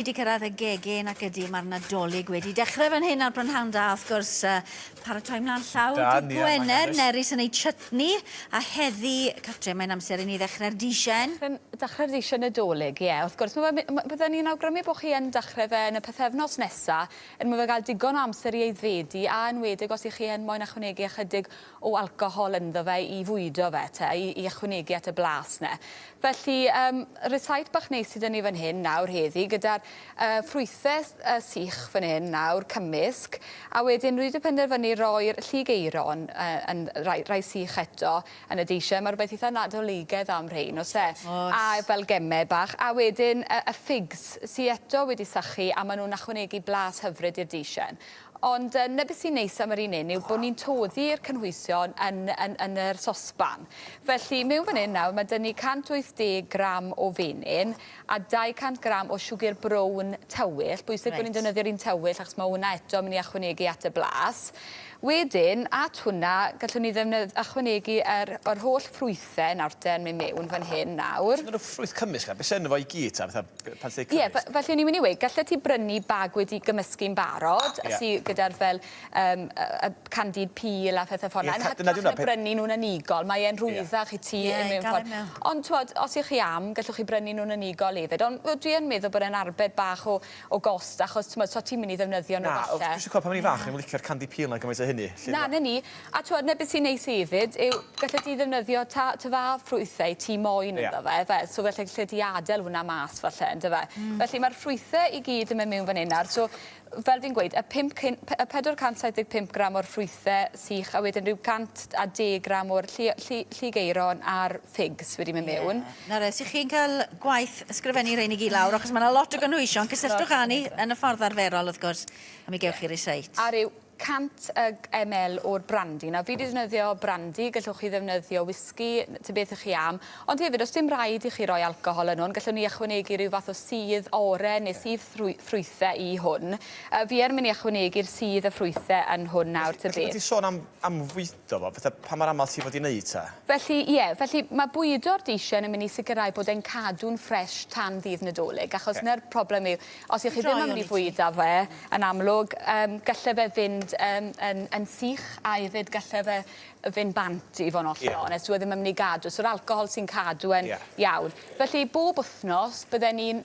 Wedi cyrraedd y gegin ac ydy, mae'r Nadolig wedi dechrau fan hyn ar Brynhawn Da, wrth gwrs, uh, paratoi mlaen llaw Da, dydd ni, Gwener, Nerys yn ei chutney, a heddi, Catrin, mae'n amser i ni ddechrau'r dishen. Dechrau'r dishen Nadolig, ie, wrth gwrs. Ma' fe, bydden ni'n awgrymu bod chi yn dechrau fe yn y pythefnos nesa, er mwyn fe gael digon o amser i aeddfedu, a enwedig os 'ych chi yn moyn ychwanegu ychydig o alcohol ynddo fe i fwydo fe te, i, i ychwanegu at y blas 'ne. Felly, yym, rysáit bach neis sy 'da ni fan hyn nawr heddi gyda'r yy ffrwythe yy sych fan hyn nawr, cymysg, a wedyn rwy 'di penderfynu roi'r llig eiron yy yn rai rai sych eto yn y deisen. Ma' rwbeth itha Nadoligedd am rhein, o's e? O's. A fel geme bach. A wedyn y y figs sy eto wedi sychu a ma' nw'n ychwanegu blas hyfryd i'r deisen. Ond yy 'na beth sy'n neis am yr un 'yn yw bo' ni'n toddi'r cynhwysion yn yn yn yr sosban. Felly mewn fan 'yn nawr ma' 'da ni 180 gram o fenyn a 200 gram o siwgr brown tywyll. Bwysig bo' ni'n defnyddio'r un tywyll achos ma' wnna eto myn' i ychwanegu at y blas. Wedyn at hwnna gallwn ni ddefnydd- ychwanegu yr yr holl ffrwythe nawr te yn myn' mewn fan hyn nawr. So ma' 'na ffrwyth cymysg 'na? Be' sy yno fo i gyd ta fatha Pan ti'n deud Ie, felly o'n i'n mynd i weud, gallet ti brynu bag wedi gymysgu'n barod, yeah. sy gyda'r fel um, y candied peel a phethau ffordd 'na. Yn hytrach na brynu nhw'n unigol, mae e'n rhwyddach i ti yeah, mewn ffordd. Ond twod, os ych chi am, gallwch chi brynu nhw'n unigol hefyd. Ond well, dwi yn meddwl bod e'n arbed bach o, o gost, achos t'mod, so ti'n mynd i ddefnyddio nhw Na, falle. Na, dwi'n cofio pan o'n i'n fach, o'n i'n licio'r candy peel 'na gymaint o hynny. Na, na ni. A t'wod, 'na beth sy'n neis hefyd yw gallet ti ddefnyddio ta ta fa ffrwythau ti moyn ynddo fe fel so falle gallet ti adel hwnna mas falle on'd yfe? Felly ma'r ffrwythe i gyd yn myn' miwn fan 'yn nawr so fel fi'n gweud y pump cyn- y 475 gram o'r ffrwythe sych a wedyn ryw 110 gram o'r llu- llu- llugaeron a'r figs wedi myn' miwn. Ie. Nawr os 'ych chi'n ca'l gwaith ysgrifennu rein i gyd lawr achos ma' 'na lot o gynhwysion cysylltwch â ni yn y ffordd arferol wrth gwrs a mi gewch chi rysáit. A ryw 100 ml o'r brandi. Nawr fi 'di defnyddio brandi, gallwch chi ddefnyddio wisgi, ta beth 'ych chi am. Ond hefyd, os dim rhaid i chi roi alcohol yn hwn, gallwn ni ychwanegu rhyw fath o sudd oren neu sudd ffrwythe i hwn. Yy fi yn mynd i ychwanegu'r sudd y ffrwythe yn hwn nawr ta beth. Felly pan ti'n sôn am am fwydo fo, fatha pa mor amal ti fod i neud ta? Felly, ie, felly ma' bwydo'r deisen yn mynd i sicrhau bod e'n cadw'n ffresh tan ddydd Nadolig, achos 'na'r problem yw, Os y'ch chi ddim yn mynd i fwydo fe, yn amlwg, yym galle fe fynd yym yn yn sych a hefyd galle fe fynd bant i fo' yn hollol onest. Dyw e ddim yn mynd i gadw. So'r alcohol sy'n cadw e'n iawn. Felly bob wthnos bydden i'n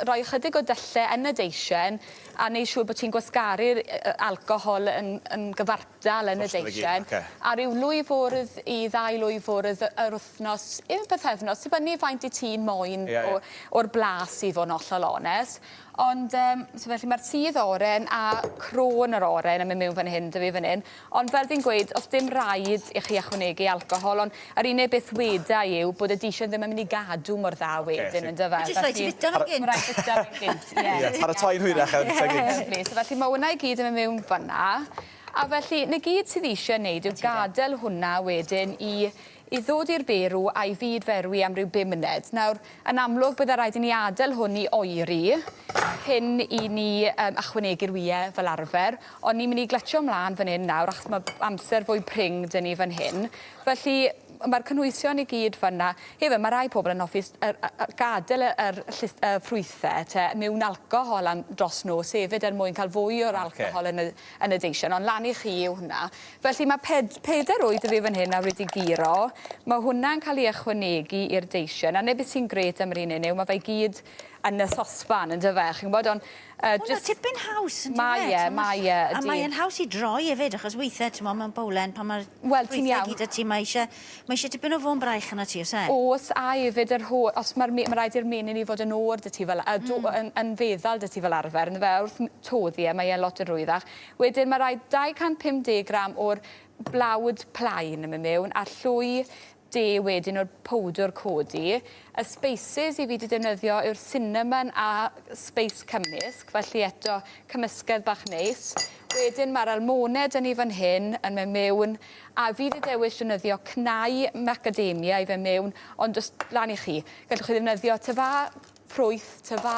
rhoi ychydig o dylle yn y deisen a neu' siŵr bo' ti'n gwasgaru'r alcohol yn yn gyfartal yn y deisen. A ryw lwy fwrdd i ddau lwy fwrdd yr wythnos, un pythefnos, dibynnu faint 'yt ti'n moyn o o'r blas i fo' yn ollol onest. Ond yym so felly ma'r sudd oren a crôn yr oren yn myn' miwn fan hyn 'da fi fan 'yn. Ond fel fi'n gweud o's dim raid i chi ychwanegu alcohol on' yr unig beth weda i yw bod y dishyn ddim yn myn' i gadw mor dda wedyn on'd yfe? Jyst rhaid ti fita fe'n gynt. Ma' raid bita fe'n gynt ie. Ie paratoi'n hwyrach a bita gynt. Lyfli so felly ma' wnna i gyd yn myn' miwn fyn 'na. A felly 'na gyd sydd isie neud yw gadel hwnna wedyn i i ddod i'r berw a'i fyd ferwi am ryw bum muned. Nawr, yn amlwg bydde raid i ni adel hwn i oeri cyn i ni yym ychwanegu'r wye fel arfer, ond ni'n mynd i glytsio mlan fan 'yn nawr achos ma' amser fwy pring 'da ni fan hyn. Felly, ma'r cynhwysion i gyd fan 'na. Hefyd, ma' rai pobl yn hoffi s- yr yy yy gadel y yr llys- y ffrwythe te miwn alcohol am dros nos hefyd er mwyn ca'l fwy o'r alcohol yn y yn y deisen, ond lan i chi yw hwnna. Felly mae ped, peder wy 'da fi fan hyn nawr wedi guro. Mae hwnna'n cael ei ychwanegu i'r deisen. A 'na beth sy'n grêt am yr un hyn yw mae fe i gyd yn y sosban yn dyfe, chi'n gwybod, ond uh, just... tipyn haws yn dyfe? Mae e, mae e, A mae e'n haws i droi hefyd, achos weithiau, ti'n meddwl, mewn bowlen, pan mae'r Wel, ti'n iawn. gyda ti, mae eisiau, mae eisiau tipyn o fôn braich yna ti, oes e? Oes, a hefyd yr ho... os mae'r mae rhaid i'r menyn i fod yn oer 'da ti fel, uh, mm. yn, yn feddal 'da ti fel arfer, yndyfe, wrth toddi e, mae e'n lot yn rwyddach. Wedyn mae rhaid 250 gram o'r blawd plaen yn mynd mewn a llwy de wedyn o'r powdwr codi. Y spices i fi 'di defnyddio yw'r cinnamon a spice cymysg, felly eto cymysgedd bach neis. Wedyn ma'r almoned 'da ni fan hyn yn mynd mewn a fi 'di dewis defnyddio cnau macadamia i fe mewn ond jyst lan i chi. Gallwch chi ddefnyddio ta fa ffrwyth, ta ba,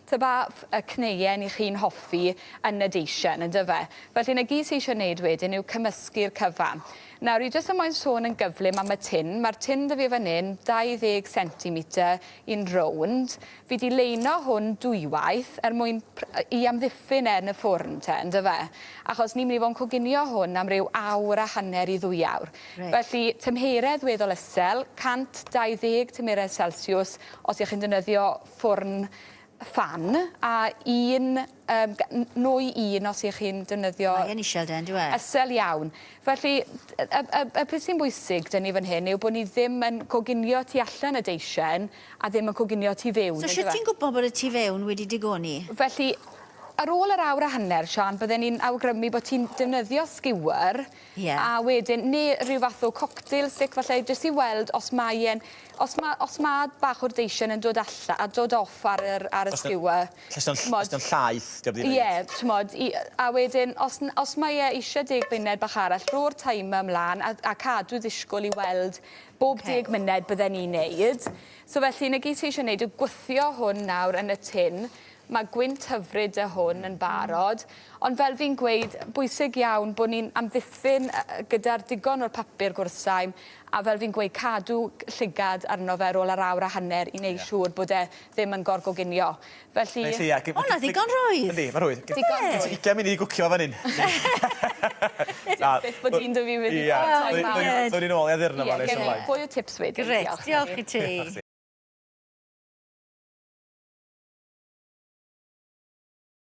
ta ba y cneuen i chi'n hoffi yn y deisen, yndyfe? Felly 'na gyd sy eisiau neud wedyn yw cymysgu'r cyfan. Nawr, i jyst yn moyn sôn yn gyflym am y tin, mae'r tin 'da fi fan hyn, 20 centimetre un rownd. Fi 'di leino hwn dwywaith er mwyn i amddiffyn e yn y ffwrn te, yndyfe? Achos ni'n mynd i fod yn coginio hwn am ryw awr a hanner i ddwy awr. Reit. Felly, tymheredd weddol isel, 120 tymheredd Celsiws os 'ych chi'n defnyddio ffwrn ffan, a un yym nwy un os 'ych chi'n defnyddio... Mae e'n isel de, yndyw e? Isel iawn. Felly, y y y peth sy'n bwysig 'da ni fan hyn yw bod ni ddim yn coginio tu allan y deisen a ddim yn coginio tu fewn. So shwt ti'n gwybod bod y tu fewn wedi digoni? Felly, ar ôl yr awr a hanner, Siân, bydden i'n awgrymu bod ti'n defnyddio skewer Ie. A wedyn, ne' rhyw fath o cocktail stick falle jyst i weld os mae e'n os ma' os ma' bach o'r deisen yn dod alla- a dod off ar yr ar y skewer. Os 'di o'n os 'di o'n llaith 'di o'm 'di neud. Ie, t'mod i a wedyn os n- os mae e isie deg muned bach arall rho'r timer mlan a a cadw ddishgwl i weld bob deg muned bydden i'n neud. So felly 'na gyd ti isie neud yw gwthio hwn nawr yn y tin. Ma' gwynt hyfryd 'da hwn yn barod. Ond fel fi'n gweud, bwysig iawn bod ni'n amddiffyn gyda'r digon o'r papur gwrthsaim a fel fi'n gweud cadw llygad arno fe ar ôl yr awr a hanner i neud siŵr bod e ddim yn gorgoginio. Felly... Felly ia... O 'na ddigon rhwydd! Yndi, ma'n rhwydd. Digon rhwydd. Gen ti ugian munud i gwcio fan 'yn. Na. Byth bod un 'da fi wedi Ia. paratoi mawr. Ddown ni nôl i addurno fo nes ymlaen. Ie, gen i fwy o tips wedyn. Grêt, diolch i ti. Diolch ti.